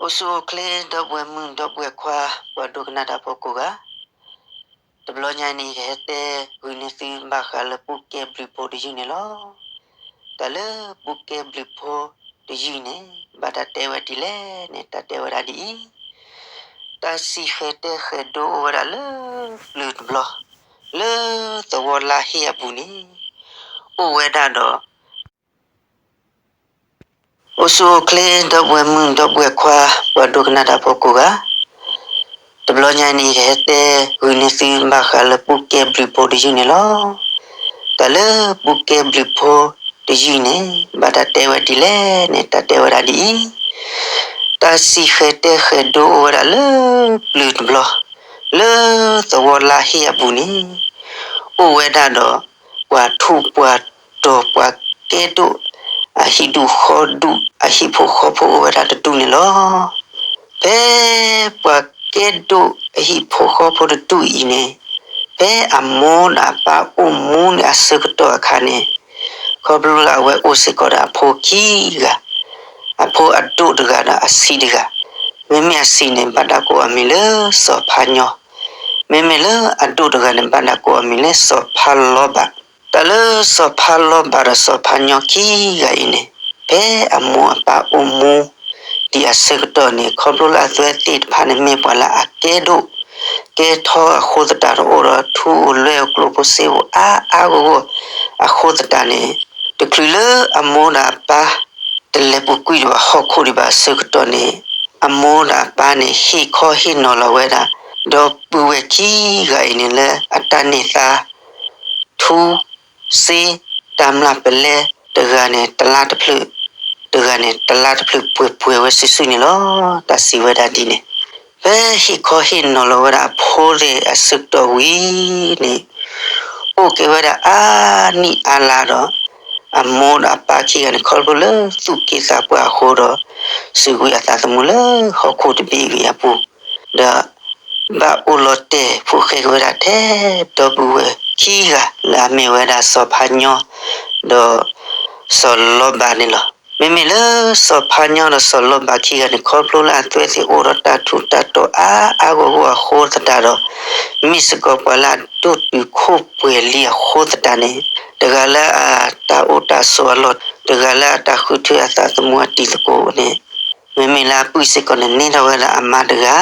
အိၣ်ဆူၣ်အိၣ်ချ့ ဒီပုၢ်ဝဲၢ်မုၣ် ဒီပုၢ်ဝဲၢ်ခွါ ပှၤဒိကနၣ်တၢ်ဖိကိးဂၤ, တဘျီညါအံၤန့ၣ် ယကဟဲတဲဂုာ်န့ၢ်သုဘၣ်ဃးလၢပူၤကဲဘျုးဖိတယုၢ်န့ၣ်လီၤ. တၢ်လၢပူၤကဲဘျုးဖိတယုၢ်န့ၣ် ဘၣ်တၢ်တဲဝဲဒ်လဲၣ်န့ၣ် တၢ်တဲဝဲဒၣ်ဒ်အံၤ, တၢ်စံၣ်ဃဲၤတဲဃဲၤဒိအိၣ်ဝဲဒၣ်လၢပျၢၤတဘျီ, လၢသဝီလါဟ့အပူၤန့ၣ် အိၣ်ဝဲဒၣ်ဒီး အိၣ်ဆူၣ်အိၣ်ချ့ ဒီပုၢ်ဝဲၢ်မုၣ် ဒီပုၢ်ဝဲၢ်ခွါ ပှၤဒိကနၣ်တၢ်ဖိကိးဂၤ, တဘျီညါအံၤန့ၣ် ယကဟဲတဲဂုာ်န့ၢ်သုဘၣ်ဃးလၢပူၤကဲဘျုးဖိတယုၢ်န့ၣ်လီၤ. တၢ်လၢပူၤကဲဘျုးဖိတယုၢ်န့ၣ် ဘၣ်တၢ်တဲဝဲဒ်လဲၣ်န့ၣ် တၢ်တဲဝဲဒၣ်ဒ်အံၤ, တၢ်စံၣ်ဃဲၤတဲဃဲၤဒိအိၣ်ဝဲဒၣ်လၢပျၢၤတဘျီ, လၢသဝီလါဟ့အပူၤန့ၣ် အိၣ်ဝဲဒၣ်ဒီး ပှၤထူးပှၤတီၤ ပှၤကဲဒိၣ် အဟံၣ်ဒူၣ်ဃီဒူၣ် အဟံၣ်ဖိဃီဖိအိၣ်ဝဲဒၣ်တဒူၣ်န့ၣ်လီၤ. ဖဲပှၤကဲဒိၣ်အဟံၣ်ဖိဃီဖိတဒူၣ်အံၤန့ၣ် ဖဲအမိၢ်ဒီးအပၢ်အိၣ်မူန့ၣ်အဆၢကတီၢ်အခါန့ၣ် ခီဖျိလၢအဝဲအိၣ်စ့ၢ်ကီးဒီးအဖိခံဂၤ, အဖိအဒိၣ်တဂၤဒီးအဆံးတဂၤ, မ့မ့ၢ်အဆံးန့ၣ် ဘၣ်တၢ်ကိးအမံၤလၢစီၤဖါညီ, မ့မ့ၢ်လၢအဒိၣ်တဂၤန့ၣ် ဘၣ်တၢ်ကိးအမံၤလၢစီၤဖါလီဘး. တၢ်လၢစီၤဖါလီဘးဒီးစီၤဖါညီခံဂၤအံၤန့ၣ် ဖဲအမိၢ်အပၢ်အိၣ်မူ ဒံးအဆၢကတီၢ်န့ၣ် ခီဖျိလၢအသွဲသ့ၣ်တဖၣ်န့ၣ် မ့ၢ်ပှၤလၢအကဲဒိၣ်ကဲထီအဃိသတးဒီး အိၣ်ဒီးထူအိၣ်လွဲၢ်အိၣ် ကျိၣ်ဖိစ့ဖိအါအါဂီၢ်ဂီၢ်အဃိသတးန့ၣ် တချုးလၢအမိၢ်ဒီးအပၢ် တလဲၤပူၤကွံာ်ဒံးဘၣ် ဟီၣ်ခိၣ်ဒံးဘၣ်အဆၢကတီၢ်န့ၣ် အမိၢ်ဒီးအပၢ်န့ၣ် ဟ့ၣ်ခီဟ့ၣ်နီၤလီၤဝဲဒၣ် ဒီပုၢ်ဝဲၢ်ခံဂၤအံၤန့ၣ်လၢအတၢ်န့ၢ်သါ ထူ စ့ တၢ်မျၢ်ပလဲ တဂၤန့ၣ်တလါတဖျၢၣ်, တဂၤန့ၣ်တလါတဖျၢၣ်ပှဲၤပှဲၤဝဲစုာ်စုာ်န့ၣ်လီၤ. တၢ်စံးဝဲဒၣ်ဒ်န့ၣ်, ဖဲဟ့ၣ်ခီဟ့ၣ်နီၤလီၤဝဲဒၣ်အဖိသ့ၣ်အဆၢကတီၢ်ဝံၤန့ၣ် အိၣ်က့ၤဝဲဒၣ်အါနံၣ်အါလါဒီး အမိၢ်ဒီးအပၢ်ခံဂၤန့ၣ် ခီဖျိလၢသူၣ်က့သးပှၢ်အဃိဒီး စူးကွံာ်အသးသမူလၢဟီၣ်ခိၣ်တဘ့ၣ်ဝံၤအပူၤ, ဒီး ဘၣ်အိၣ်လီၤတဲာ်ဖိၣ်ဃဲက့ၤဝဲဒၣ်ထဲဒီပုၢ်ဝဲၢ်ခံဂၤ လၢအမ့ၢ်ဝဲဒၣ်စီၤဖါညီ ဒီးစီၤလီဘးန့ၣ်လီၤ. မ့မ့ၢ်လၢစီၤဖါညီဒီးစီၤလီဘးခံဂၤန့ၣ် ခီဖျိလၢအသွဲသ့ၣ်အိၣ်ဒီးတၢ်ထူးတၢ်တီၤအါအါဂီၢ်ဂီၢ်အဃိသတးဒီး မ့ၢ်စ့ၢ်ကီးပှၤလၢအဒိၣ်တုာ်ခိၣ်ပှဲၤလံအဃိသတးန့ၣ် တဂၤလၢအတၢ်အိၣ်တၢ်ဆိးအလီၢ်, တဂၤလၢအတၢ်ဃုထၢအသးသမူအတံၤသကိးန့ၣ် မ့မ့ၢ်လၢအပုၢ်စ့ၢ်ကီးန့ၣ် န့ၢ်ထီၣ်ဝဲဒၣ်အမါတဂၤ,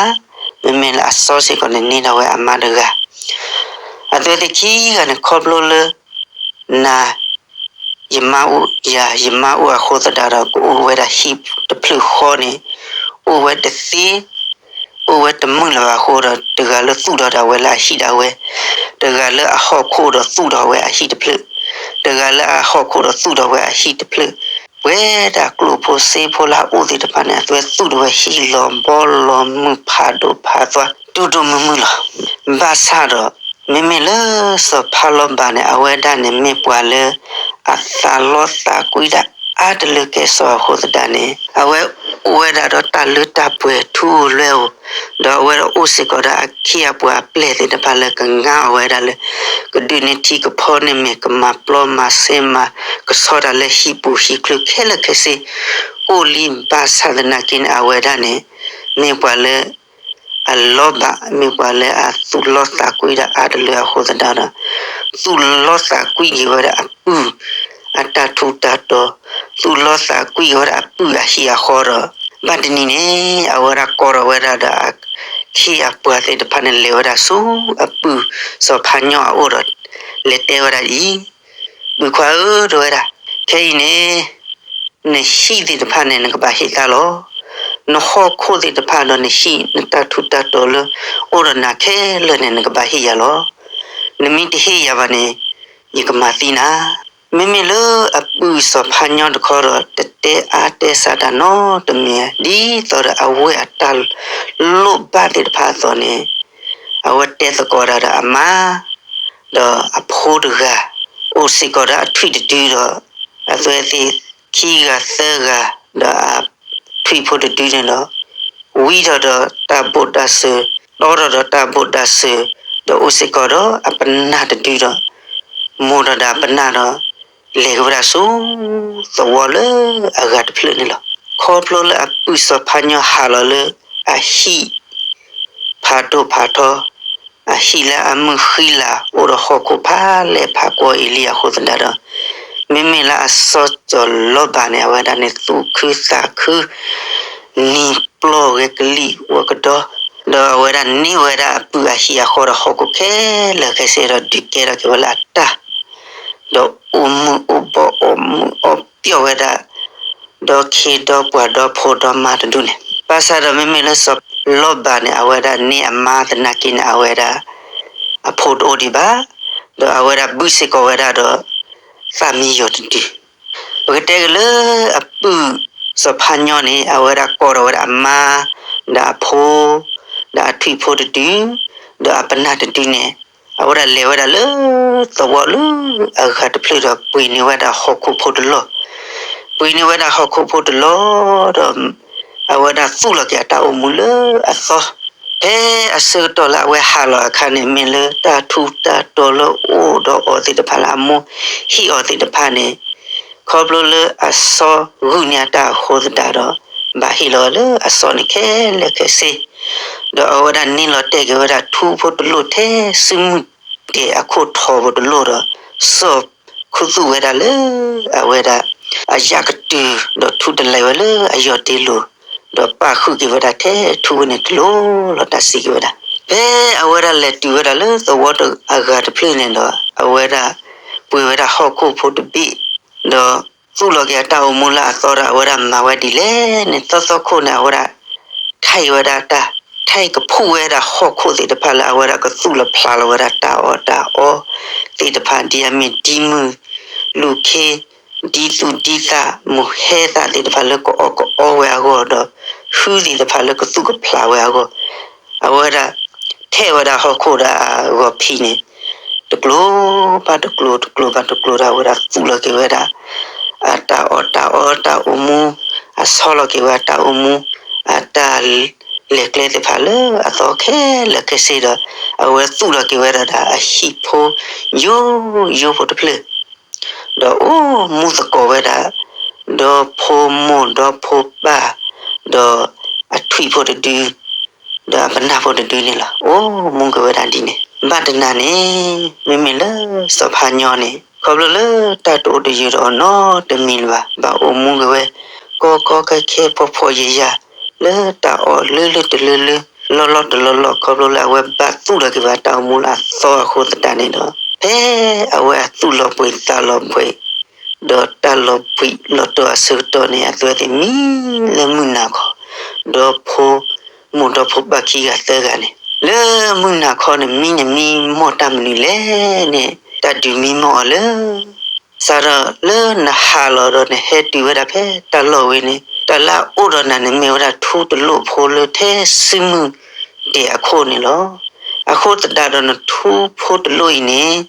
မ့မ့ၢ်လၢအစီစ့ၢ်ကီးန့ၣ် န့ၢ်ထီၣ်ဝဲအမါတဂၤ. အသွဲသ့ၣ်ခံဂၤန့ၣ် ခီဖျိလၢ နၤ ယမါအိၣ်ယၤ ယမါအိၣ်အဃိသတးဒီး ကအိၣ်ဝဲဒၣ်ဟံၣ်တဖျၢၣ်ဃီန့ၣ် အိၣ်ဝဲတသ့ အိၣ်ဝဲတမုာ်လၢၤဘၣ်အဃိဒီး တဂၤလၢသူၣ်ထီၣ်ဒၣ်ဝဲလၢအဟံၣ်ဒၣ်ဝဲ, တဂၤလၢအဟီၣ်ခိၣ်ဒီးသူၣ်ထီၣ်ဝဲအဟံၣ်တဖျၢၣ်, တဂၤလၢအဟီၣ်ခိၣ်ဒီးသူၣ်ထီၣ်ဝဲအဟံၣ်တဖျၢၣ်, ပှဲၤဒၣ်ကျိၣ်ဖိစ့ဖိလၢအအိၣ်သ့ၣ်တဖၣ်န့ၣ် အသွဲသူၣ်ထီၣ်ဝဲဟံၣ်လီၤဘီလီၤမုၢ်ဖးဒိၣ်ဖးသွါ ဒိၣ်ဒိၣ်မုၢ်မုၢ်လီၤ. ဘၣ်ဆၣ်ဒီး မ့မ့ၢ်လၢစီၤဖါလီဘးန့ၣ် အဝဲဒၣ်န့ၣ်မ့ၢ်ပှၤလၢ အသးလီသးကွံဒၣ်အါတလၢကဲစီအဃိသတးန့ၣ် အဝဲအိၣ်ဝဲဒၣ်ဒီးတၢ်လၢတၢ်ပှဲၤထူအိၣ်လွဲၢ်အိၣ်, ဒီးအဝဲဒၣ်အိၣ်စ့ၢ်ကီးဒီးအခ့အပှၤအပျဲၢ်သ့ၣ်တဖၣ်လၢကငါအီၤဝဲဒၣ်လၢ ကဒုးန့ၢ်ထံကဖီန့ၢ်မ့ၢ် ကမၤပျီမၤစ့မၤကဆှီတၢ်လၢဟံၣ်ပူၤဟံၣ်ချၢခဲလၢာ်ခဲဆ့ အိၣ်လံဘၣ်ဆၣ်သနာ်က့န့ၣ် အဝဲဒၣ်န့ၣ် မ့ၢ်ပှၤလၢ အလီဘး မ့ၢ်ပှၤလၢအသူၣ်လီသးကွံဒၣ်အါတလၢအဃိသတးဒီး သူၣ်လီသးကွံက့ၤဝဲဒၣ်အပုၢ် အတၢ်ထူးတၢ်တီၤ, သူၣ်လီသးကွံက့ၤဝဲဒၣ်အပုၢ်အဟံၣ်အဃီဒီး ဘၣ်တနံၤန့ၣ် အဝဲဒၣ်ကိးထီၣ်ဝဲဒၣ်ဒီးအခ့အပှၤသ့ၣ်တဖၣ်န့ၣ် လဲၤဝဲဒၣ်ဆူအပုၢ်စီၤဖါညီအအိၣ်ဒီး လဲၤတဲဝဲဒၣ်အံၤ ပုၢ်ခွါဧၢ တဲဝဲဒၣ်, ခဲအံၤန့ၣ် နဟံၣ်သ့ၣ်တဖၣ်န့ၣ် နကဘၣ်ဟ့ၣ်သါလီၤ. နဟီၣ်ခိၣ်သ့ၣ်တဖၣ်ဒီးနဟံၣ် နတၢ်ထူးတၢ်တီၤလၢ အိၣ်ဒီးနၤခဲလၢာ်န့ၣ် နကဘၣ်ဟ့ၣ်ယၤလီၤ. နမ့ၢ်တဟ့ၣ်ယၤဘၣ်န့ၣ် ယကမၤသံနၤ. မ့မ့ၢ်လၢအပုၢ်စီၤဖါညီတခီဒီး တတဲအါတဲစှၤတၢ်နီတမံၤ, ဒ်သိးဒီးအဝဲၢ်အတၢ်လိၣ်ဘၣ်သ့ၣ်တဖၣ်အသိးန့ၣ် အဝဲတဲသကိးတၢ်ဒီးအမါ ဒီးအဖိတဂၤ အိၣ်စ့ၢ်ကီးဒီးအထွံၣ်တဒုဒီး အသွဲသ့ၣ်ခံဂၤသၢဂၤ ဒီးအထွံၣ်ဖိတဒုန့ၣ်ဒီး ဝံထီၣ်ဒီးတၢ်ဘိးတၢ်စၢၤ, တီထီၣ်ဒီးတၢ်ဘိးတၢ်စၢၤ, ဒီးအိၣ်စ့ၢ်ကီးဒီးအပနၢ်တဒုဒီး မိၢ်ဒီးဒီးအပနၢ်ဒီး လဲၤက့ၤဝဲဒၣ်ဆူသဝီလၢအဂၤတဖျၢၣ်န့ၣ်လီၤ. ခီဖျိလၢအပုၢ်စီၤဖါညီဟးလီၤလၢအဟံၣ် ဖးဒိၣ်ဖးထီ, အဟံၣ်လၢအမုၢ်ဃံလၤ အိၣ်ဒီးဟီၣ်ခိၣ်ဖးလဲၢ်ဖးကွီအံၤလံအဃိသတးဒီး, မ့မ့ၢ်လၢအစီၤစီၤလီဘးန့ၣ် အဝဲဒၣ်န့ၣ်သူၣ်ခုသးခု, နံၤပျီၢ်ဂဲၤကလံၣ်ဝီကဒီ, ဒီးအဝဲဒၣ်န့ၢ်ဝဲဒၣ်အပုၢ်အဟံၣ်အဃီဒီးဟီၣ်ခိၣ်ခဲလၢာ်ခဲဆ့ဒီး ဒုးကဲထီၣ်က့ၤဝဲလၢအတၢ် ဒီးအိၣ်မုာ်အိၣ်ဘှီၣ်အီၣ်မုာ်အီၣ်ပျီၢ်ဝဲဒၣ်, ဒီးခ့ဒီပှၤဒီဖိဒီမါတဒူၣ်န့ၣ်, ဘၣ်ဆၣ်ဒီးမ့မ့ၢ်လၢစီၤလီဘးန့ၣ် အဝဲဒၣ်န့ၢ်အမါသနာ်က့န့ၣ် အဝဲဒၣ် အဖိတအိၣ်ဒံးဘၣ်, ဒီးအဝဲဒၣ်ဘုၣ်စ့ၢ်ကီးဝဲဒၣ်ဒီး သၣ်မံယီၤတဒု, ပကတဲက့ၤလၢအပုၢ်စီၤဖါညီန့ၣ် အဝဲဒၣ်ကိးထီၣ်ဝဲဒၣ်အမါ, ဒီးအဖိ, ဒီးအထွံၣ်ဖိတဒု, ဒီးအပနၢ်တဒုန့ၣ်, အဝဲဒၣ်လဲၤဝဲဒၣ်လၢသဝီလၢအဂၤတဖျၢၣ်ဒီးပှ့ၤန့ၢ်ဝဲဒၣ်ဟီၣ်ခိၣ်ဖိတလီၢ်, ပှ့ၤန့ၢ်ဝဲဒၣ်ဟီၣ်ခိၣ်ဖိတလီၢ်ဒီး အဝဲဒၣ်သူၣ်လီၤက့ၤအတၢ်အိၣ်မူလၢအသီ, ဖဲအဆၢကတီၢ်လၢအဝဲဟးလီၤအခါန့ၣ် မ့ၢ်လၢတၢ်ထူးတၢ်တီၤလၢအအိၣ်ဒီးအီၤသ့ၣ်တဖၣ်လၢအမိၢ်ဟ့ၣ်အီၤသ့ၣ်တဖၣ်န့ၣ်, ခီဖျိလၢအစီၤဂုာ်န့ၢ်အတၢ်အဃိသတးဒီး ဘၣ်ဟ့ၣ်လီၤဝဲလၢအစီၤန့ၣ်ခဲလၢာ်ခဲဆ့, ဒီးအဝဲဒၣ်န့ၢ်လီၤတဲာ်က့ၤဝဲဒၣ်ထူဖိတလိၣ်ထဲစုမုၢ်ဒဲးအခိၣ်ထီးဖိတလိၣ်ဒီး စီၤခူသူၣ်ဝဲဒၣ်လၢ အဝဲဒၣ် အယၣ်ကတုၤဒီးထူတလဲၤဝဲလၢအယီၢ်တ့လိၤ, ဒီးပာ်ဃုာ်က့ၤဝဲဒၣ်ထဲထူဝဲန့ၣ်တလိၣ်လီၤ တၢ်စံးက့ၤဝဲဒၣ်. ဖဲအဝဲဒၣ်လဲၤတုၤဝဲဒၣ်လၢသဝီအဂၤတဖျၢၣ်န့ၣ်ဒီး အဝဲဒၣ်ပှ့ၤဝဲဒၣ်ဟီၣ်ခိၣ်ဖိတဘ့ၣ်, ဒီးသူၣ်လီၤက့ၤအတၢ်အိၣ်မူလၢအသီဒီး အဝဲဒၣ်မၤဝဲဒ်လဲၣ်န့ၣ် သီသီခိၣ်န့ၣ် အဝဲဒၣ် ထံၣ်ဝဲဒၣ်တၢ် ထံၣ်ကဖှိၣ်ဝဲဒၣ်ဟီၣ်ခိၣ်သ့ၣ်တဖၣ်လၢအဝဲဒၣ်ကသူၣ်လီၤဖျးလီၤဝဲဒၣ်တၢ်အီၣ်တၢ်အီသ့ၣ်တဖၣ် ဒ်အမ့ၢ်ဒံမုၢ်လူၢ်ခ့ ဒ်သူၣ်ဒ်သး မိၢ်ဟဲသးသ့ၣ်တဖၣ်လၢကအီၣ်ကအီဝဲအဂီၢ်ဒီး ဟုသ့ၣ်တဖၣ်လၢကသူၣ်ကဖျးဝဲအဂီၢ်, အဝဲဒၣ် ထဲဝဲဒၣ်ဟီၣ်ခိၣ်ဒီးအဂီၤဖံးန့ၣ် တကျိၤဘၣ်တကျိၤ တကျိၤဘၣ်တကျိၤဒီး အဝဲဒၣ်သူၣ်လီၤက့ၤဝဲဒၣ် အတၢ်အီၣ်တၢ်အီတၢ်အိၣ်မူ, အဆီလီၤက့ၤဝဲတၢ်အိၣ်မူ, အတၢ်လဲၤကျဲသ့ၣ်တဖၣ်လၢအသီခဲလၢာ်ခဲဆ့ဒီး အဝဲသူၣ်လီၤက့ၤဝဲဒၣ်ဒီးအဟံၣ်ဖိ ယိယိဖိတဖျၢၣ် ဒီးအိၣ်မူသကိးဝဲဒၣ် ဒီဖိမိၢ်ဒီဖိပၢ် ဒီးအထွံၣ်ဖိတဒု ဒီးအပနၢ်ဖိတဒုန့ၣ်လီၤ. အိၣ်မူက့ၤဝဲဒၣ်ဒ်န့ၣ် ဘၣ်တနၤန့ၣ် မ့မ့ၢ်လၢစီၤဖါညီန့ၣ် ခီဖျိလၢတၢ်တအိၣ်တယၢၤဒီးအီၤနီတမံၤလၢၤဘၣ် ဘၣ်အိၣ်မူက့ၤဝဲ ကီကီခဲခဲဖှီၣ်ဖှီၣ်ယာ်ယာ် လၢတၢ်အီၣ်လၢလၢတလၢလၢ လီၢ်လီၢ်တလီၢ်လီၢ် ခီဖျိလၢအဝဲဘၣ်သူၣ်လီၤက့ၤဝဲတၢ်အိၣ်မူလၢအသီအဃိသတးန့ၣ်ဒီး ဖဲအဝဲအသူၣ်လီၤဘှံးသးလီၤဘှံး ဒီးတၢ်လီၤဘှံးလီၤတီၤအဆၢကတီၢ်န့ၣ် အသုဝဲသ့ၣ်မံလၢမုၢ်နၤခီ ဒီဖိမိၢ်ဒီဖိပၢ်ခံဂၤသၢဂၤန့ၣ် လၢမုၢ်နၤခီန့ၣ် မံန့ၣ်မံမီၢ်တၢ်မနုၤလဲၣ်န့ၣ် တၢ်ဒုးမံမီၢ်အီၤလၢ စးထီၣ်လၢနဟးလီၤဒီးနဟဲတုၤဝဲဒၣ်ဖဲတၢ်လီၢ်ဝဲန့ၣ် တၢ်လၢအအိၣ်ဒီးနၤန့ၣ် မ့ၢ်ဝဲဒၣ်ထူတလိၣ်ဖိလၢထဲစုမုၢ်ဒဲးအခိၣ်န့ၣ်လီၤ. အဃိသတးဒီးနထူဖိတလိၣ်အံၤန့ၣ်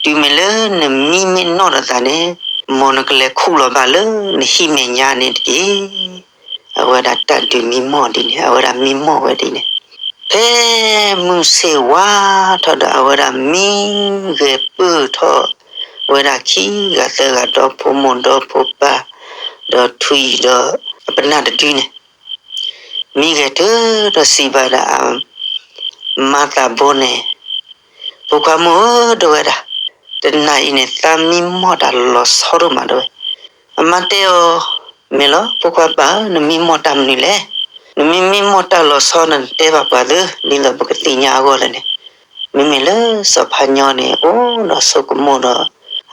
တုၤမ့ၢ်လၢနမံမ့ၢ်နီၢ်ဒီးသးန့ၣ် မ်နကလဲၤခူၣ်လီၤဘၣ်လၢနဟံၣ်မဲာ်ညါန့ၣ်တက့ၢ်. အဝဲဒၣ်တၢ်ဒုးမံမီၢ်ဒ်န့ၣ် အဝဲဒၣ်မံမီၢ်ဝဲဒ်န့ၣ် ဖဲမုၢ်ဆ့ၣ်ဝါထီၣ်ဒီး အဝဲဒၣ်မံဂဲၤပၢၢ်ထီၣ်ဝဲဒၣ်ခံဂၤသၢဂၤ ဒီဖိမိၢ်ဒီဖိပၢ် ဒီးထွံၣ်ဒီးအပနၢ်တဒုန့ၣ် မံဂဲၤထၢၣ်ဒီးစံးဘၣ်ဒၣ်အ မါသးဘိန့ၣ် ဖိခွါမိၢ်ဧၢ တဲဝဲဒၣ်, တနၤအံၤန့ၣ် သးမံမီၢ်တၢ်လီၤဆီဒိၣ်မး တဲဝဲ. အမါတဲအီၤ, မ့ၢ်လီၤ ဖိခွါပၢ်ဧၢ, နမံမီၢ်တၢ်မနုၤလဲၣ်. နမ့ၢ်မံမီၢ်တၢ်လီၤဆီန့ၣ် နတဲဘၣ်ပှၤသ့, ဒ်သိးပကသ့ၣ်ညါအဂီၢ်လၢန့ၣ်. မ့မ့ၢ်လၢစီၤဖါညီန့ၣ် အိၣ်ဒီးဆိကမိၣ်ဒီး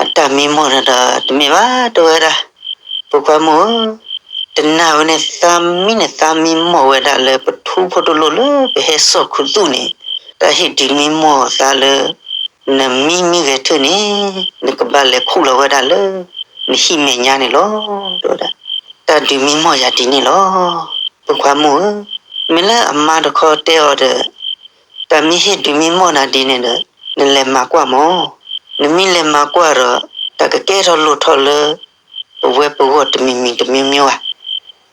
အတၢ်မံမီၢ်န့ၣ်ဒီး တမ့ၢ်ဘၣ် တဲဝဲဒၣ်, ဖိခွါမိၢ်ဧၢ, တနၤဝဲန့ၣ် သးမံန့ၣ် သးမံမီၢ်ဝဲဒၣ်လၢပထူဖိတလိၣ်လၢပဟဲစိာ်ခူသူၣ်န့ၣ်, တၢ်ဟ့ၣ်ဒုးမံမီၢ်သးလၢ နမံမံဂဲၤထၢၣ်န့ၣ် နကဘၣ်လဲၤခူၣ်လီၤဝဲဒၣ်လၢ နဟံၣ်မဲာ်ညါန့ၣ်လီၤ တဲဝဲဒၣ်. တၢ်ဒုးမံမီၢ်ယၤဒ်န့ၣ်လီၤ. ဖိခွါမိၢ်ဧၢ, မ့ၢ်လၢအမါတခီတဲအီၤဒီး တၢ်မ့ၢ်ဟ့ၣ်ဒုးမံမီၢ်နၤဒ်န့ၣ်ဒီး နလဲၤမၤကွၢ်မီၢ်. နမ့ၢ်လဲၤမၤကွၢ်ဒီး တၢ်ကကဲထီၣ်လိၣ်ထီၣ်လၢ ပဝဲပဂီၢ်တမံၤမံၤတမံၤမံၤဘၣ်.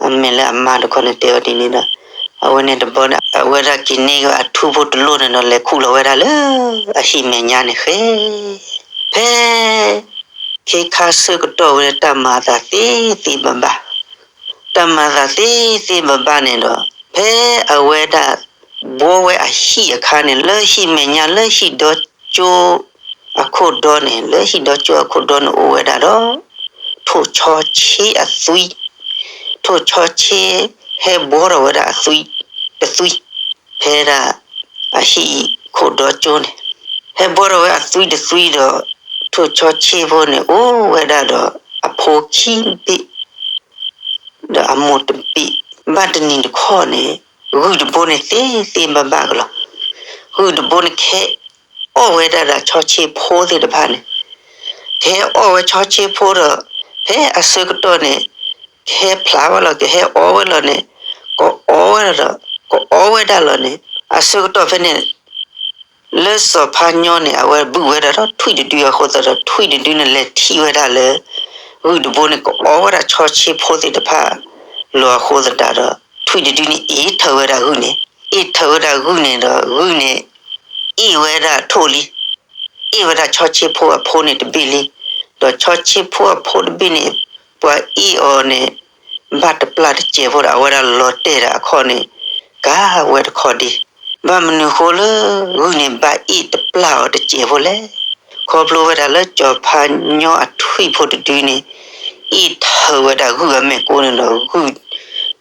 အမ့ၢ်လၢအမါတခီန့ၣ်တဲအီၤဒ်န့ၣ်ဒီး အဝဲန့ၣ်တဘျီန့ၣ် အဝဲဒၣ်က့ၤန့ၢ်က့ၤအထူဖိတလိၣ်န့ၣ်ဒီး လဲၤခူၣ်လီၤဝဲဒၣ်လၢ အဟံၣ်မဲာ်ညါန့ၣ်ဃဲ ဖဲ ခ့ခါဆၢကတီၢ်ဝဲန့ၣ် တၢ်မၤအသးသ့သ့ဘၣ်ဘၣ်. တၢ်မၤသးသ့သ့ဘၣ်ဘၣ်န့ၣ်ဒီး ဖဲအဝဲဒၣ်ဘှီဝဲအဟံၣ်အခါန့ၣ် လၢဟံၣ်မဲာ်ညါ လၢဟံၣ်ဒီကၠိအခိၣ်ဒီန့ၣ် လၢဟံၣ်ဒီကၠိအခိၣ်ဒီန့ၣ်အိၣ်ဝဲဒၣ်ဒီး ထိၣ်ဆီဆ့အသွံ, ထိၣ်ဆီဆ့ဟဲဘှီထီၣ်ဝဲဒၣ်အသွံတသွံ ဖဲဒၣ်အဟံၣ်ခိၣ်ဒီကၠိန့ၣ် ဟဲဘှီထီၣ်ဝဲအသွံတသွံဒီး ထိၣ်ဆီဆ့ဖိန့ၣ် အိၣ်ဝဲဒၣ်ဒီးအဖိခံဘ့ၣ် ဒီးအမိၢ်တဘ့ၣ်, ဘၣ်တနံၤတခီန့ၣ် ဂုၢ်တဘိန့ၣ်သ့သ့ဘၣ်ဘၣ်ကလီၤ. ဂုၢ်တဘိန့ၣ်ခဲအီၣ်ဝဲဒၣ်ဒီးဆီဆ့ဖိသ့ၣ်တဖၣ်န့ၣ်, ကဟဲအီၣ်ဝဲဆီဆ့ဖိဒီး ဖဲအဆၢကတီၢ်န့ၣ် ကဟဲဖျါဝဲလီၤ ကဟဲအီဝဲလီၤန့ၣ် ကအီဝဲလီၤဒီး ကအီဝဲဒၣ်လီၤန့ၣ် အဆၢကတီၢ်ဖဲန့ၣ် လၢစီၤဖါညီန့ၣ် အဝဲဘုၣ်ဝဲဒၣ်ဒီးထွံၣ်တဒုအဃိသတးဒီး ထွံၣ်တဒုန့ၣ်လဲၤထံၣ်ဝဲဒၣ်လၢ ဂုၢ်တဘိန့ၣ် ကအီဝဲဒၣ်ဆီဆ့ဖိသ့ၣ်တဖၣ်လီၤအဃိသတးဒီး ထွံၣ်တဒုန့ၣ်အ့ၣ်ထၢၣ်ဝဲဒၣ်ဂုၢ်န့ၣ်, အ့ၣ်ထၢၣ်ဝဲဒၣ်ဂုၢ်န့ၣ်ဒီး ဂုၢ်န့ၣ် အ့ၣ်ဝဲဒၣ်ထိၣ်လံ, အ့ၣ်ဝဲဒၣ်ဆီဆ့ဖိအဖိန့ၣ်တဘ့ၣ်လံ. ဒီးဆီဆ့ဖိအဖိတဘ့ၣ်န့ၣ် ပှၤအ့ၣ်အီၤန့ၣ် ဘၣ်တပျၢ်တစဲးဖိဒီး အဝဲဒၣ်လီၤတဲာ်ဒီးအခီၣ်န့ၣ် ကးဝဲတခီဒံး. ဘၣ်မနုၤအဃိလၢ ဂုၢ်န့ၣ်ဘၣ်အ့ၣ်တပျၢ်အီၤတစဲးဖိလဲၣ်. ခီဖျိဝဲဒၣ်လၢစီၤဖါညီအထွံၣ်ဖိတဒုန့ၣ် အ့ၣ်ထၢၣ်ဝဲဒၣ်ဂုၢ်အမဲာ်ကိန့ၣ်ဒီး ဂုၢ်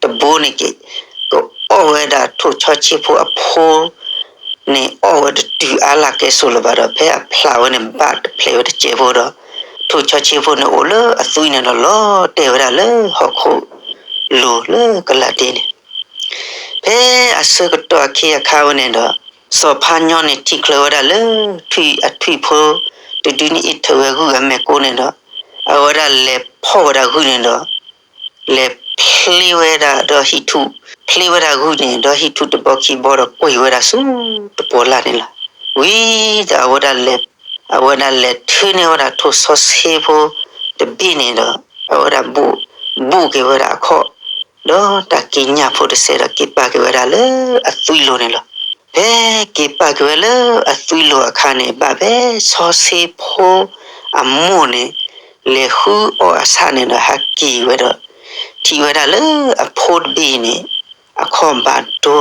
တဘိန့ၣ် ကအီၣ်ဝဲဒၣ်ထိၣ်ဆီဆ့ဖိအဖိ န့ၣ်အီၣ်ဝဲတတုၤအါလၢကဲဆိးလၢၤဘၣ်ဒီး ဖဲအဖျးဝဲန့ၣ် ဘၣ်တဖျဲးဝဲတစဲးဖိဒီး ထိၣ်ဆီဆ့ဖိန့ၣ်အိၣ်လၢအသွံန့ၣ်ဒီး လီၤတဲာ်ဝဲဒၣ်လၢဟီၣ်ခိၣ်လိၤလၢကလးဒ့န့ၣ်. ဖဲအဆၢကတီၢ်အခ့အခါဝဲန့ၣ်ဒီး စီၤဖါညီန့ၣ်ထံၣ်ချုးဝဲဒၣ်လၢ ထွံၣ်အထွံၣ်ဖိတဒုန့ၣ်အ့ၣ်ထၢၣ်ဝဲဂုၢ်အမဲာ်ကိန့ၣ်ဒီး အဝဲဒၣ်လဲၤဖီၣ်ဝဲဒၣ်ဂုၢ်န့ၣ်ဒီး လဲၤဖျ့ဝဲဒၣ်ဒီးဟံၣ်ထူၣ်, ဖျ့ဝဲဒၣ်ဂုၢ်န့ၣ် ဒီးဟံၣ်ထူၣ်တဘီခံဘီဒီးကွံာ်ဝဲဒၣ်ဆူတပီၤလၢ်န့ၣ်လီၤ. ဝံၤဒီးအဝဲဒၣ်လဲၤ, အဝဲဒၣ်လဲၤထုးန့ၢ်ဝဲဒၣ်ထိၣ်ဆီဆ့ဖိတဘ့ၣ်န့ၣ်ဒီး အဝဲဒၣ်ဘိၣ်က့ၤဝဲဒၣ်အခီၣ်, ဒီးတၢ်က့ၤညၣ်ဖိတစဲးဒီးက့ၤပာ်က့ၤဝဲဒၣ်လၢအသွံလိၤန့ၣ်လီၤ. ဖဲက့ၤပာ်က့ၤဝဲလၢအသွံလိၤအခါန့ၣ် ဘၣ်ဖဲဆီဆ့ဖိအမိၢ်န့ၣ် လဲၤဃုအီၣ်အဆၣ်န့ၣ်ဒီးဟးက့ၤဝဲဒီး ထံၣ်ဝဲဒၣ်လၢအဖိတဘ့ၣ်အံၤန့ၣ် အခီၣ်ဘၣ်ဒိ,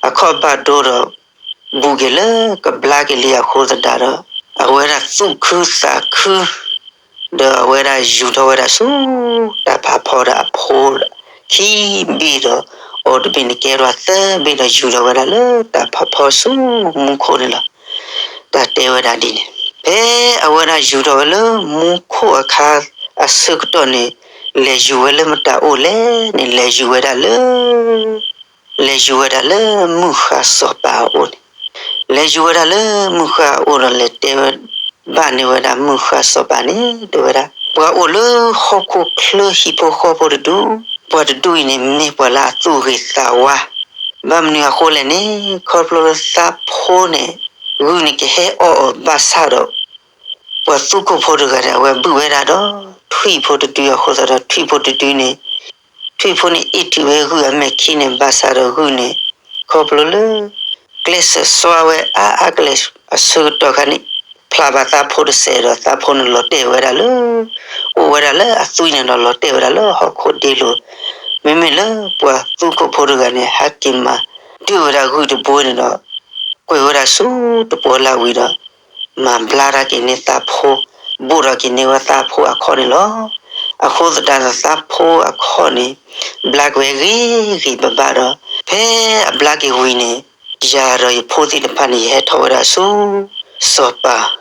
အခီၣ်ဘၣ်ဒိဒီး ဘူးက့ၤလၢကဘျါက့ၤလံအဃိသတးဒီး အဝဲဒၣ်သူၣ်ခုသးခု ဒီးအဝဲဒၣ်ယူၤထီၣ်ဝဲဒၣ်ဆူတၢ်ဖးဖီဒီးအဖိခံဘ့ၣ်ဒီး အီၤတဘ့ၣ်န့ၣ်ကဲထီၣ်သၢဘ့ၣ်ဒီး ယူၤထီၣ်ဝဲဒၣ်လၢတၢ်ဖးဖီဆူမူခိၣ်န့ၣ်လီၤ. တၢ်တဲဝဲဒၣ်ဒ်န့ၣ်, ဖဲအဝဲဒၣ်ယူၤထီၣ်ဝဲလၢမူခိၣ်အခါအဆၢကတီၢ်န့ၣ် လဲၤယူၤဝဲလၢမတၤအိၣ်လဲၣ်န့ၣ် လဲၤယူၤဝဲဒၣ်လၢ လဲၤယူၤဝဲဒၣ်လၢမုၢ်ဃၢ်စီၤပၤအအိၣ်န့ၣ်, လဲၤယူၤဝဲဒၣ်လၢမုၢ်ဃၢ်အအိၣ်ဒီး လဲၤတဲဝဲ ဘၣ်န့ၢ်ဝဲဒၣ်မုၢ်ဃၢ်စီၤပၤန့ၣ် တဲဝဲဒၣ် ပှၤအိၣ်လၢဟီၣ်ခိၣ်ချၢဟံၣ်ဖိဃီဖိတဒူၣ်, ပှၤတဒူၣ်အံၤန့ၣ် မ့ၢ်ပှၤလၢအသူၣ်ဂ့ၤသးဝါ, ဘၣ်မနုၤအဃိလဲၣ်န့ၣ် ခီဖျိလၢသးဖိန့ၣ် ဂုၢ်န့ၣ်ကဟဲအီၣ်အီၤဘၣ်ဆၣ်ဒီး ပှၤသူခိၣ်ဖိတဂၤန့ၣ် အဝဲဘုၣ်ဝဲဒၣ်ဒီး ထွံၣ်ဖိတဒုအဃိသတးဒီး ထွံၣ်ဖိတဒုန့ၣ် ထွံၣ်ဖိန့ၣ်အ့ၣ်ထုးဝဲဂုၢ်အမဲာ်ခံန့ၣ် ဘၣ်ဆၣ်ဒီးဂုၢ်န့ၣ် ခီဖျိလၢ ကျဲးစၢးစွါဝဲအါအါကလဲာ်အဆၢကတီၢ်ခါန့ၣ် ဖျးဘၣ်သးဖိတစဲးဒီး သးဖိန့ၣ်လီၤတဲာ်ဝဲဒၣ်လၢ အိၣ်ဝဲဒၣ်လၢအသွံန့ၣ်ဒီး လီၤတဲာ်ဝဲဒၣ်လၢဟီၣ်ခိၣ်ဒ့လိၤ, မ့မ့ၢ်လၢပှၤသူခိၣ်ဖိတဂၤန့ၣ် ဟဲက့ၤမၤဒုၣ်ဝဲဒၣ်ဂုၢ်တဘိန့ၣ်ဒီး ကွံာ်ဝဲဒၣ်ဆူတပီၤလၢ်ဝံၤဒီး မၤဘျါထီၣ်က့ၤန့ၢ်သးဖိ, ဘိၣ်ထီၣ်က့ၤန့ၢ်ဝဲသးဖိအခီၣ်န့ၣ်လီၤ. အဃိသတးဒီးသးဖိအခီၣ်န့ၣ် ဘျါက့ၤဝဲဂ့ၤဂ့ၤဘၣ်ဘၣ်ဒီး ဖဲအဘျါက့ၤဝံၤန့ၣ် ယၤဒီးယဖိသ့ၣ်တဖၣ်န့ၣ် ယဟဲထီၣ်ဝဲဒၣ်ဆူ စီၤပၤ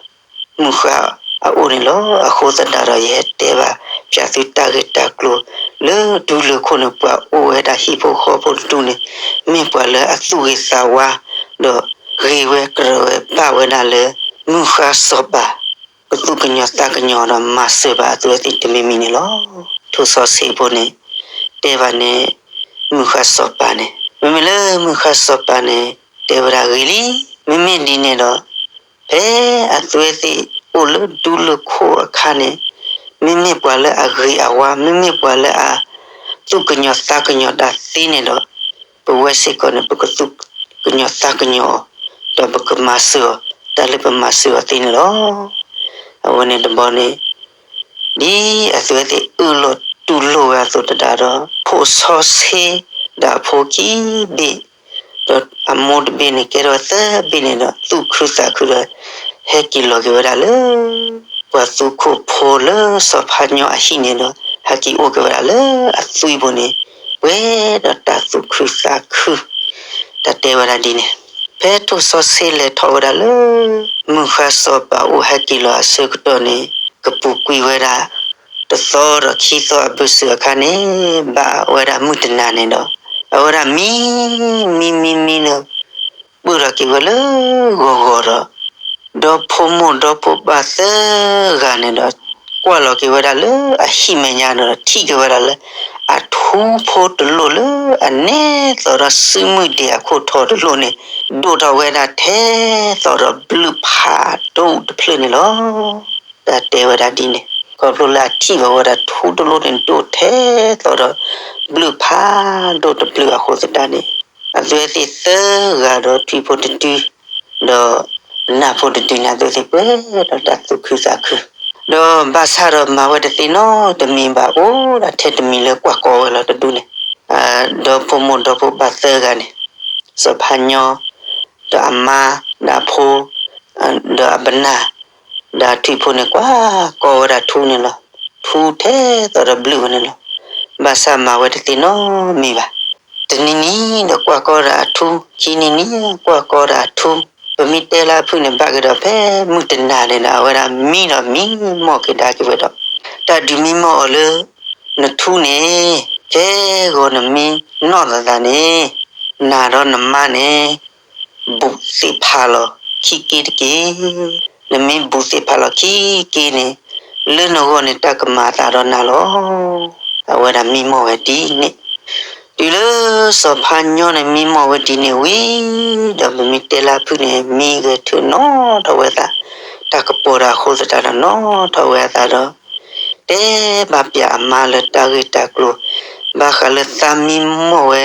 မုၢ်ဃၢ်အအိၣ်န့ၣ်လီၤ. အဃိသတးဒီး ယဟဲတဲဘၣ်ဖျါသုတၢ်ဂ့ၢ်တၢ်ကျိၤ လၢဒူလၢၢ်ခိၣ်န့ၣ် ပှၤအိၣ်ဝဲဒၣ်ဟံၣ်ဖိဃီဖိတဒူၣ်န့ၣ် မ့ၢ်ပှၤလၢအသူၣ်ဂ့ၤသးဝါ ဒီးဂ့ၤဝဲကြၢးဝဲဘၣ်ဝဲဒၣ်လၢ မုၢ်ဃၢ်စီၤပၤ ကသူၣ်ကညီၤသးကညီၤဒီးမၤစၢၤဘၣ်အဝဲသ့ၣ်တမံၤမံၤန့ၣ်လီၤ. ထိၣ်ဆီဆ့ဖိန့ၣ် တဲဘၣ်န့ၣ် မုၢ်ဃၢ်စီၤပၤန့ၣ် မ့မ့ၢ်လၢမုၢ်ဃၢ်စီၤပၤန့ၣ် တဲဝဲဒၣ်ဂ့ၤလံ, မ့မ့ၢ်ဒ်န့ၣ်ဒီး ဖဲအဝဲသ့ၣ်အိၣ်လၢဒူလၢၢ်ခိၣ်အခါန့ၣ် မ့မ့ၢ်ပှၤလၢအဂ့ၤအဝါ, မ့မ့ၢ်ပှၤလၢအသူၣ်ကညီၤသးကညီၤတၢ်သ့န့ၣ်ဒီး ပဝဲစ့ၢ်ကီးန့ၣ် ပကသူၣ်ကညီၤသးကညီၤအီၤ, ဒီးပကမၤစၢၤအီၤ တၢ်လၢပမၤစၢၤအီၤသ့န့ၣ်လီၤ. အဝဲန့ၣ်တဘျီန့ၣ် ဒ်အဝဲသ့ၣ်အၢၣ်လီၤတူၢ်လိာ်ဝဲအသိးသတးဒီး ထိၣ်စီဆှံဒီးအဖိခံဘ့ၣ်, ဒီးအမိၢ်တဘ့ၣ်န့ၣ် ကဲထီၣ်ဝဲသၢဘ့ၣ်န့ၣ်ဒီး သူၣ်ခုသးခုဒီး ဟဲက့ၤလီၤက့ၤဝဲဒၣ်လၢ ပှၤသူခိၣ်ဖိလၢစီၤဖါညီအဟံၣ်န့ၣ်ဒီး ဟဲက့ၤအိၣ်က့ၤဝဲဒၣ်လၢအသွံပူၤန့ၣ် ပှဲၤဒီးတၢ်သူၣ်ခုသးခု, တၢ်တဲဝဲဒၣ်ဒ်န့ၣ်. ဖဲထိၣ်စီဆှံလဲၤထီၣ်ဝဲဒၣ်လၢ မုၢ်ဃါစီၤပၤအိၣ်ဟဲက့ၤလီၤအဆၢကတီၢ်န့ၣ် ကပူၤကွံာ်ဝဲဒၣ် တသီဒီးခံသီအဘၢၣ်စၢၤအခါန့ၣ် ဘၣ်ဝဲဒၣ်မုၢ်တနၤန့ၣ်ဒီး အဝဲဒၣ်မံ မံ မံ မံန့ၣ် ပၢၢ်ထီၣ်က့ၤဝဲလၢဂီၤဂီၤဒီး ဒီဖိမိၢ်ဒီဖိပၢ်သၢဂၤန့ၣ်ဒီး ကွၢ်လီၤက့ၤဝဲဒၣ်လၢအဟံၣ်မဲာ်ညါဒီး ထံၣ်က့ၤဝဲဒၣ်လၢ အထူဖိတလိၣ်လၢအနဲၣ်သိးဒီးစုမုၢ်ဒံးအခိၣ်ထီတလိၣ်န့ၣ် ဒိၣ်ထီၣ်ဝဲဒၣ်ထဲသိးဒီးဘျုးဖးဒိၣ်တဖျၢၣ်န့ၣ်လီၤ. တၢ်တဲဝဲဒၣ်ဒ်န့ၣ် ခီဖျိလၢအထံၣ်ဘၣ်ဝဲဒၣ်ထူတလိၣ်န့ၣ် ဒိၣ်ထဲသိးဒီးဘျုးဖးဒိၣ်တဖျၢၣ်အဃိသတးန့ၣ် အဝဲသ့ၣ်သၢဂၤဒီးထွံၣ်ဖိတဒု ဒီးနၢ်ဖိတဒုန့ၣ် အဝဲသ့ၣ်ပှဲၤဒီးတၢ်သူၣ်ခုသးခု, ဒီးဘၣ်ဆၣ်ဒီးမၤဝဲတသ့နီတမံၤဘၣ် အိၣ်ဒၣ်ထဲတမံၤလၢကွၢ်ကီဝဲလီၤတဒူၣ်န့ၣ်, ဒီဖိမိၢ်ဒီဖိပၢ်သၢဂၤန့ၣ်, စီၤဖါညီ ဒီးအမါ ဒီးအဖိ ဒီးအပနၢ် ဒီးထွံၣ်ဖိန့ၣ် ကွၢ်ကီဝဲဒၣ်ထူန့ၣ်လီၤ. ထူထဲသိးဒီးဘျုးဝဲန့ၣ်လီၤ. ဘၣ်ဆၣ်မၤဝဲတသ့နီတမံၤဘၣ်. တနံၤနံၤဒီးကွၢ်ကီဒၣ်အထူ, ခံနံၤနံၤကွၢ်ကီဒၣ်အထူ, ပမ့ၢ်တဲလၢအဖုၣ်န့ၣ် ဘၣ်က့ၤဒီးဖဲမုၢ်တနၤန့ၣ်ဒီး အဝဲဒၣ်မံဒီးမံမီၢ်က့ၤဒါက့ၤဝဲဒီး, တၢ်ဒုးမံမီၢ်အီၤလၢ နထူန့ၣ် ကဲဂီၤနမံနီၢ်သးသးန့ၣ်, နၤဒီးနမါန့ၣ် ဘူးသ့ၣ်ဖးလီၤခံက့တက့ၢ်. နမ့ၢ်ဘူးသ့ၣ်ဖးလီၤခံက့န့ၣ် လၢနဂီၢ်န့ၣ် တၢ်ကမၤအသးဒီးနၤလီၤ. အဝဲဒၣ်မံမီၢ်ဝဲဒ်န့ၣ်, တုၤလၢစီၤဖါညီန့ၣ် မံမီၢ်ဝဲဒ်န့ၣ်ဝံၤဒီး ပမ့ၢ်တဲလၢအဖုၣ်န့ၣ် မံဂဲၤထၢၣ်နီၣ်ထီၣ်ဝဲအသး, တၢ်ကပီၤဒီးအဃိသတးဒီး နီၣ်ထီၣ်ဝဲအသးဒီး တဲဘၣ်ပၠးအမါလၢတၢ်ဂ့ၢ်တၢ်ကျိၤ, ဘၣ်ဃးလၢသးမံမီၢ်ဝဲ